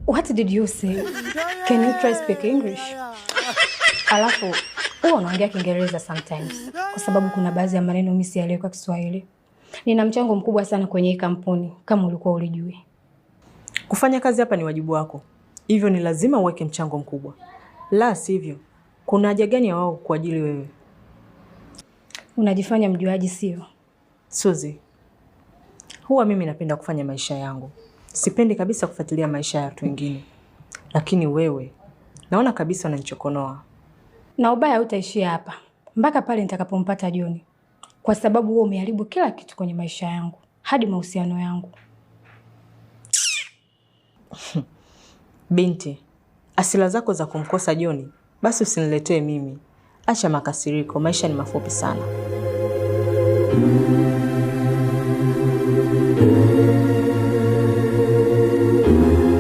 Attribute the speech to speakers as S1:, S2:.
S1: What did you say? Can you try speak English? Alafu huwa unaongea Kiingereza sometimes, kwa sababu kuna baadhi ya maneno mimi sielewi kwa Kiswahili. Nina mchango mkubwa sana kwenye hii kampuni kama ulikuwa ulijui.
S2: Kufanya kazi hapa ni wajibu wako, hivyo ni lazima uweke mchango mkubwa, la sivyo kuna haja gani ya wao kuajiri wewe?
S1: Unajifanya mjuaji, sio?
S2: Suzi, huwa mimi napenda kufanya maisha yangu, sipendi kabisa kufuatilia maisha ya watu wengine, lakini wewe naona kabisa unanichokonoa.
S1: Na ubaya hautaishia hapa mpaka pale nitakapompata Joni, kwa sababu wewe umeharibu kila kitu kwenye maisha yangu hadi mahusiano yangu.
S2: Binti, hasira zako za kumkosa Joni basi usiniletee mimi. Acha makasiriko, maisha ni mafupi sana.